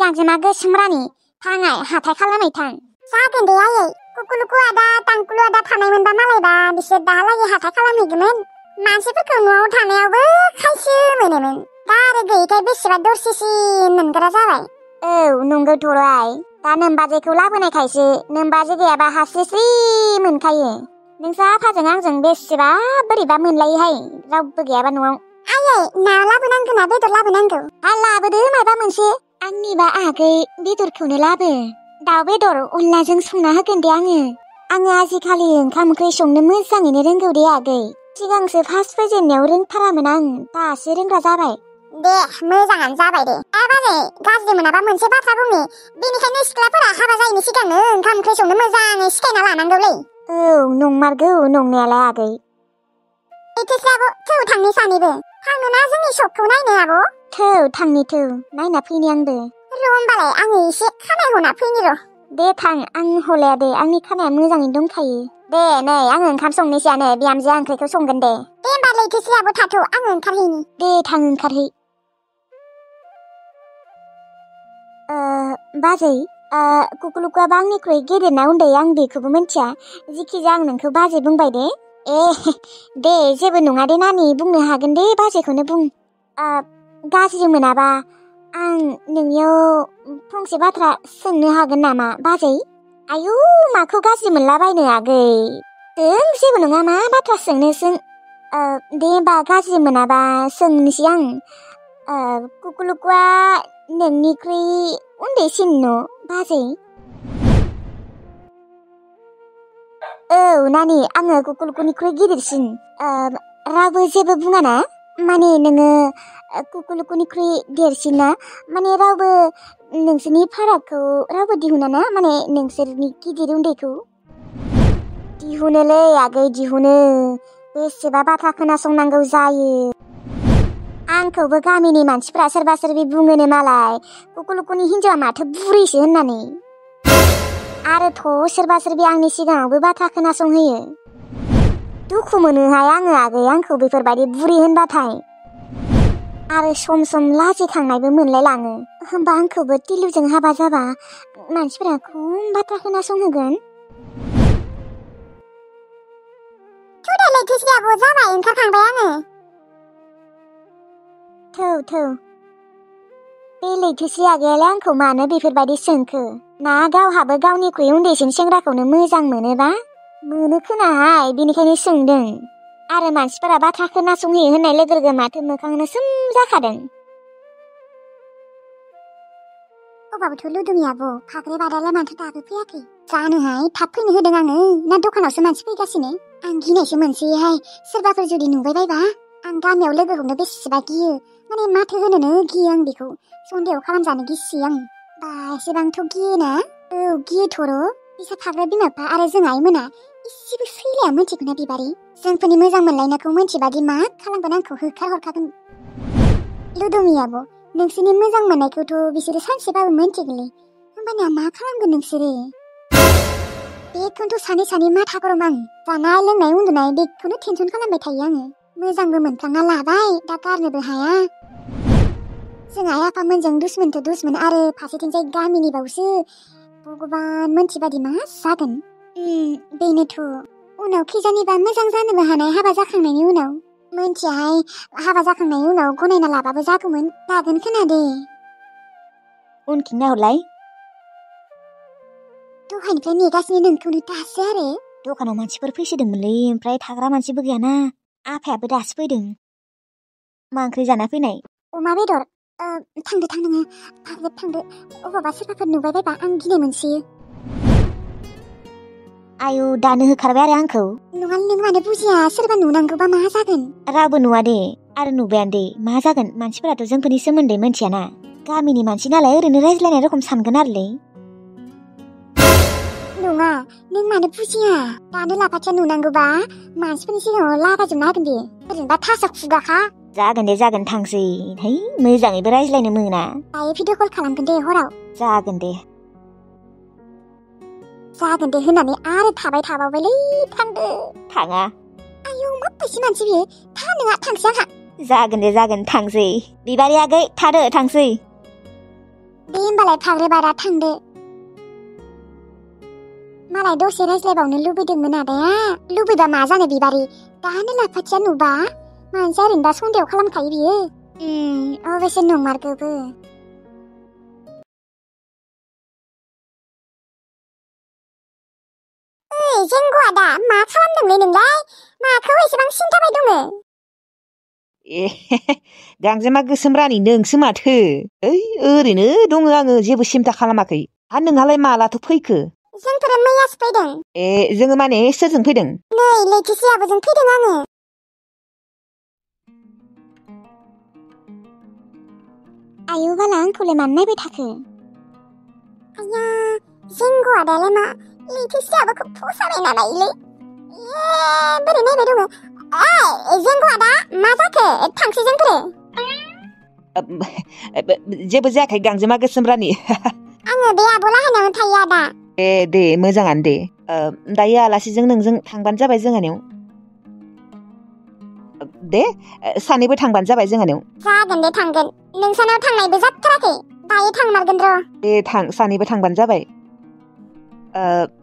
गांजेमा गोसोम रानि थाङाय हाथाय खालामै थां जागोन दे आयै कुकुलुकु आदा तांकुलु आदा थानाय मोनबा मालायबा बिसोर दाहालागै हाथाय खालामहैगौमोन मानसिफोरखौ न'आव थानायावबो खायसो मोनोमोन दा आरो गैयैखाय बेसेबा दरसेसिम मोनग्रा जाबाय औ नंगौ थराय दा नोमबाजैखौ लाबोनायखायसो नोमबाजै गैयाबा हास्रिस्रि मोनखायो नोंसा आफाजों आंजों बेसेबा बोरैबा मोनलायोहाय रावबो गैयाबा न'आव आयै ना लाबोनांगौ ना बेदर लाबोनांगौ लाबोदो माबा मोनसे आंनिबा आगै बेदरखौनो लाबो दाउ बेदर अनलाजों संना होगोन दे आङो आजिखालि ओंखाम ओंख्रि संनो मोजाङैनो रोंगौ दे आगै सिगांसो फार्स्ट फैजेननायाव रोंथारामोन आं दासो रोंग्रा जाबाय दे मोजाङानो जाबाय दे बाजै गाज्रि मोनाबा मोनसे बाथ्रा बुंनि बेनिखायनो सिख्लाफोरा हाबा जायैनि सिगांनो ओंखाम ओंख्रि संनो मोजाङै सिखायना लानांगौलै औ नंमारगौ नंनायालाय आगै थौ थांनि सानैबो थांनोना जोंनि सकखौ नायनो आब' थौ थांनि थौ नायना फैनि आंबो र' होमबालाय आङो एसे खानाय हना फैनि र' दे थां आं हलाया दे आंनि खानाया मोजाङैनो दंखायो दे नै आङो ओंखाम संनोसैयानो बिहामजोआ ओंख्रिखौ संगोन दे होमबा लैथोसेयाबो थाथ' आङो ओंखारहैनि दे थां ओंखारहै बाजै कुकुलुकुआबा आंनिख्रुइ गेदेरना उन्दै आं बेखौबो मिन्थिया जिखिजाया आं नोंखौ बाजै बुंबाय दे दे जेबो नङा दे नानि बुंनो हागोन दे बाजैखौनो बुं गाज्रि मोनाबा आं नोंनियाव फंसे बाथ्रा सोंनो हागोन नामा बाजै आयु माखौ गाज्रि मोनलाबायनो आगै जेबो नङा मा बाथ्रा सोंनो सों दे होमबा गाज्रि मोनाबा सोंनोसै आं कुकुलुकुआ नोंनिख्रुइ उन्दैसिन न' बाजै औ नानि आङो कुकुलुकुनिख्रुइ गिदिरसिन रावबो जेबो बुङा ना माने नोङो कुकुलुकुनिख्रुइ देरसिन ना माने रावबो नोंसोरनि फारागखौ रावबो दिहुना ना माने नोंसोरनि गिदिर उन्दैखौ दिहुनोलै आगै दिहुनो बेसेबा बाथ्रा खोनासंनांगौ जायो आंखौबो गामिनि मानसिफ्रा सोरबा सोरबि बुङोनो मालाय कुकुलुकुनि हिन्जावा माथो बुरैसो होननानै आरोथ' सोरबा सोरबि आंनि सिगाङावबो बाथ्रा खोनासंहोयो दुखु मोनोहाय आङो आगै आंखौ बेफोरबायदि बुरि होनबाथाय आरो सम सम लाजिखांनायबो मोनलायलाङो होमबा आंखौबो तिलुजों हाबा जाबा मानसिफोरा खम बाथ्रा खोनासंहोगोन थुदे लैथोसेयाबो जाबाय ओंखारखांबाय आङो थौ बे लैथोसे आगैयालाय आंखौ मानो बेफोरबायदि सोंखो ना गावहाबो गावनिख्रुइ उन्दैसिन सेंग्राखौनो मोजां मोनोबा मोनो खोनाहाय बेनिखायनो सोंदों आरो मानसिफोरा बाथ्रा खोनासंहोयो होननाय लोगो लोगो माथो मोखांनो सोम जाखादों अबाबोथ' लुदुमि आब' फाग्रे बादालाय माथो दाबो फैयाखै जानोहाय थाब फैनो होदों आङो ना दखानावसो मानसि फैगासिनो आं गिनायसो मोनसैहाय सोरबाफोर जुदि नुबाय बायबा आं गामियाव लोगो हमनो बेसेबा गियो माने माथो होनोनो गियो आं बेखौ सन्देह खालामजानो गिसि आं बा एसेबांथ' गियोना औ गियोथ' र' बिसा फाग्रा बिमा बिफा आरो जों आइमोना इसेबो सैलाया मिथिगौना बिबारि जोंफोरनि मोजां मोनलायनायखौ मिथिबादि मा खालामगोन आंखौ होखारहरखागोन लुदुमि आब' नोंसोरनि मोजां मोननायखौथ' बिसोरो सानसेबाबो मिथिगोनलै होमबानिया मा खालामगोन नोंसोरो बेखौनोथ' सानै माथा गरम आं जानाय लोंनाय उन्दुनाय बेखौनो टेनसन खालामबाय थायो आङो मोजांबो मोनफ्लांना लाबाय दा गारनोबो हाया जों आइ आफामोनजों दुश्मनथ' दुश्मन आरो फारसेथिंजाय गामिनिबावसो भगबान मोनथिबादि मा जागोन बेनोथ' उनाव खिजानिबा मोजां जानोबो हानाय हाबा जाखांनायनि उनाव मोनथियाहाय हाबा जाखांनायनि उनाव गनायना लाबाबो जागौमोन जागोन खोनादे उनखिं नाहरलाय दहायनिफ्राय नेगासिनो नोंखौनो दासो आरो दखानाव मानसिफोर फैसोदोंमोनलै ओमफ्राय थाग्रा मानसिबो गैयाना आफायाबो दासो फैदों मा ओंख्रि जाना फैनाय अमा बेदर थांदो नोङो थांदो अबावबा सोरबाफोर नुबाय बायबा आं गिनाय मोनसोयो आयु दानो होखारबाय आरो आंखौ नङा नों मानो बुजिया सोरबा नुनांगौबा मा जागोन रावबो नुवा दे आरो नुबायानो दे मा जागोन मानसिफोराथ' जोंफोरनि सोमोन्दै मिथियाना गामिनि मानसि नालाय ओरैनो रायज्लायनाय रखम सानगोन आरोलै नङा नों मानो बुजिया दानो लाफाथिया नुनांगौबा मानसिफोरनि सिगाङाव लागाजोबना होगोन बे ओरैनोबा थासा खुगाखा जागोन दे जागोन थांसै है मोजाङैबो रायज्लायनो मोना दायो भिडिअ कल खालामगोन दे हराव जागोन दे होननानै आरो थाबाय थाबावबायलै थांदो थाङा आयौ माबायदि मानसि बियो था नोंहा थांसै आंहा जागोन दे जागोन थांसै बिबारि आगै थादो थांसै दे होमबालाय फाग्रिबारा थांदो मालाय दसे रायज्लायबावनो लुबैदोंमोन आदाया लुबैबा मा जानो बिबारि दानो लाफाथिया नुबा मानसिया ओरैनोबा सन्देह खालामखायो बियो अबेसे नंमारगौबो ओइ जेंगु आदा मा खालामदोंलै नोंलाय माखौ एसेबां सिन्थाबाय दङो ए गांजेमा गोसोम रानि नोंसो माथो ओइ ओरैनो दङ आङो जेबो सिन्था खालामाखै नोंहालाय मालाथो फैखो जोंफोरो मैयासो फैदों ए जोङो माने सोरजों फैदों नै लैथोसि आब'जों फैदों आङो आयौ बाला आंखौलाय मानो नायबाय थाखो आया जेंगु आदायालाय मा लैथोसि आब'खौ फसायबाय नालायलै बोरै नायबाय दङ जेंगु आदा मा जाखो थांसै जोंफोरो जेबो जायाखै गांजेमा गोसोम रानि आङो बे आब' लाहानायावनो थायो आदा दे मोजाङानो दे दायो आलासिजों नोंजों थांबानो जाबाय जोंहानियाव दे सानैबो थांबानो जाबाय जोंहानियाव जागोन दे थांगोन नोंसानाव थांनायबो जाथाराखै दायो थांमारगोन र' दे सानैबो थांबानो जाबाय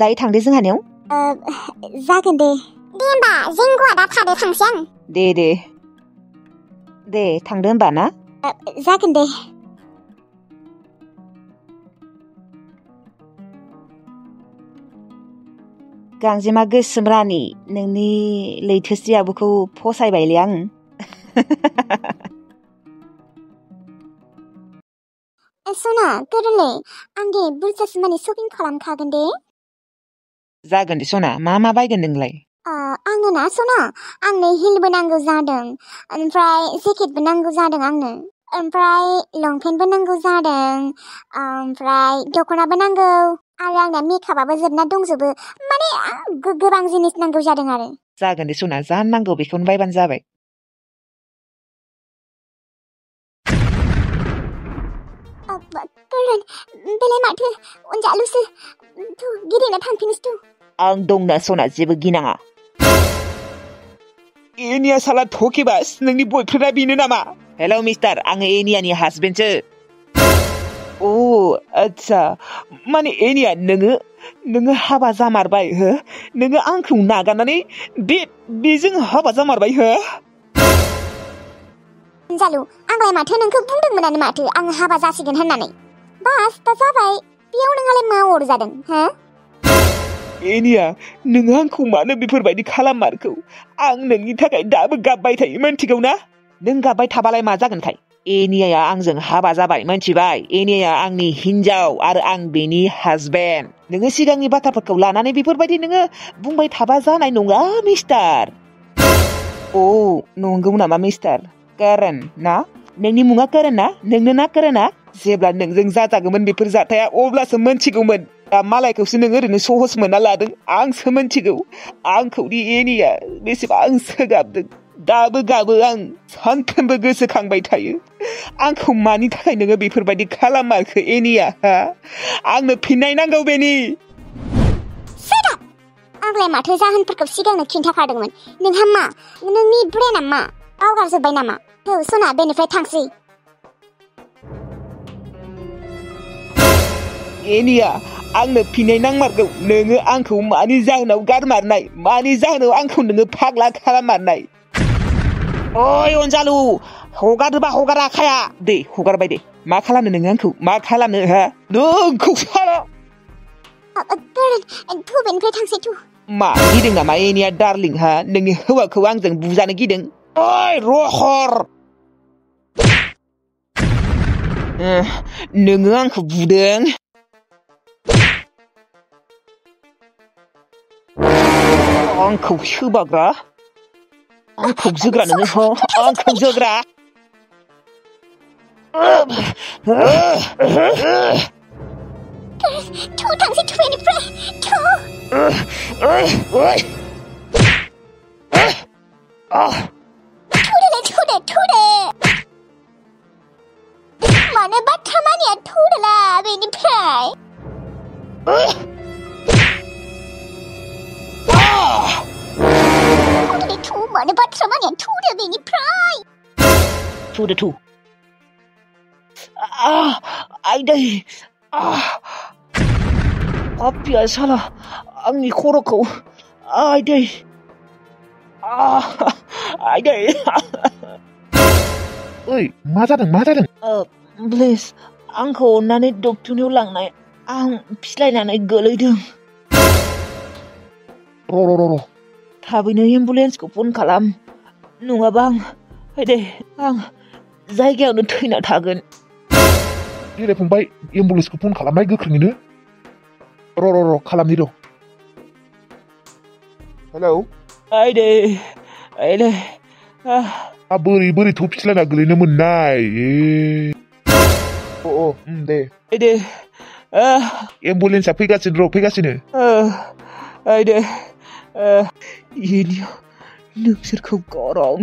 दायो थांदो जोंहानियाव जागोन दे होमबा जेंगु आदा थादो थांसै आं दे थांदो होमबा ना जागोन दे गांजेमा गोसोम रानि नोंनि लैथोसि आब'खौ फसायबायलै आं सना गोरलै आं दे बुरजासो माने शपिं खालामखागोन दे जागोन दे सना मा बायगोन नोंलाय आंनो ना सना आंनो हिलबो नांगौ जादों ओमफ्राय जेकेटबो नांगौ जादों आंनो ओमफ्राय लंपेन्टबो नांगौ जादों ओमफ्राय दख'नाबो नांगौ आरो आंना मेकआपआबो जोबना दंजोबो माने गोबां जिनिस नांगौ जादों आरो जागोन दे सना जा नांगौ बेखौनो बायबानो जाबाय बेलाय माथो अनजालुसो गिदिंना थांफिनोसै आं दंना सना जेबो गिनाङा एनिया साला थकेबास नोंनि बयफ्रेन्डआ बेनो नामा हेलौ मिस्टार आङो एनियानि हासबेन्डसो अ आच्छा माने एनिया नोङो हाबा जामारबाय हो नोङो आंखौ नागारनानै बेजों हाबा जामारबाय हो जालु आंलाय माथो नोंखौ बुंदोंमोनानो माथो आं हाबा जासिगोन होननानै बास दा जाबाय बेयाव नोंहालाय मा अरजादों हो एनिया नोङो आंखौ मानो बेफोरबायदि खालाममारखौ आं नोंनि थाखाय दाबो गाबबाय थायो मोनथिगौ ना नों गाबबाय थाबालाय मा जागोनखाय एनियाया आंजों हाबा जाबाय मोनथिबाय एनियाया आंनि हिनजाव आरो आं बेनि हासबेन्ड नोङो सिगांनि बाथ्राफोरखौ लानानै बेफोरबायदि नोङो बुंबाय थाबा जानाय नङा मिस्टार अ नंगौ नामा मिस्टार करण ना नोंनि मुङा करण ना नोंनो ना करणा जेब्ला नोंजों जाजागौमोन बेफोर जाथाया अब्लासो मोनथिगौमोन दा मालायखौसो नों ओरैनो सहस मोनना लादों आंसो मोनथिगौ आंखौदि एनिया बेसेबांसो गाबदों दाबो गाबो आं सानफ्रोमबो गोसोखांबाय थायो आंखौ मानि थाखाय नोङो बेफोरबायदि खालामारखो एनिया आंनो फिननाय नांगौ बेनि आंलाय माथो जाहोनफोरखौ सिगांनो खिन्थाखादोंमोन नोंहा मा नोंनि ब्रेना मा बावगारजोब्बाय नामा सना बेनिफ्राय थांसै एनिया आंनो फिननाय नांमारगौ नोङो आंखौ मानि जाहोनाव गारमारनाय मानि जाहोनाव आंखौ नोङो फाग्ला खालाममारनाय ओइ अनजालु हगारदोबा हगार आखाया दे हगारबाय दे मा खालामनो नोङो आंखौ मा खालामनो हा नोंखौ साला बेनिफ्राय थांसै मा गिदों नामा एनिया डार्लिं हा नोंनि हौवाखौ आंजों बुजानो गिदों ओइ रहर नोङो आंखौ बुदों आंखौ सोबाग्रा आंखौ जोग्रा नोङो आंखौ जोग्रा थांसै बेनिफ्राय मानो बाथ्रा मानिया थौदोला बेनिफ्राय मानो बाथ्रा मानिया थौदो बेनिफ्राय थौदो थौ आइदै पापिया साला आंनि खर'खौ आइदै आइदै ओइ मा जादों प्लिज आंखौ अननानै डक्टरनियाव लांनाय आं फिस्लायनानै गोलैदों र' थाबैनो एम्बुलेन्सखौ फन खालाम नङाबा आं जायगायावनो थैना थागोन देलाय फंबाय एम्बुलेन्सखौ फन खालामनाय गोख्रोङैनो र' खालामनि र' हेलौ आइदै बोरै थ' फिस्लायना गोलैनो मोननाय दे आइदै एम्बुलेन्सआ फैगासिनो आइदै नोंसोरखौ गरं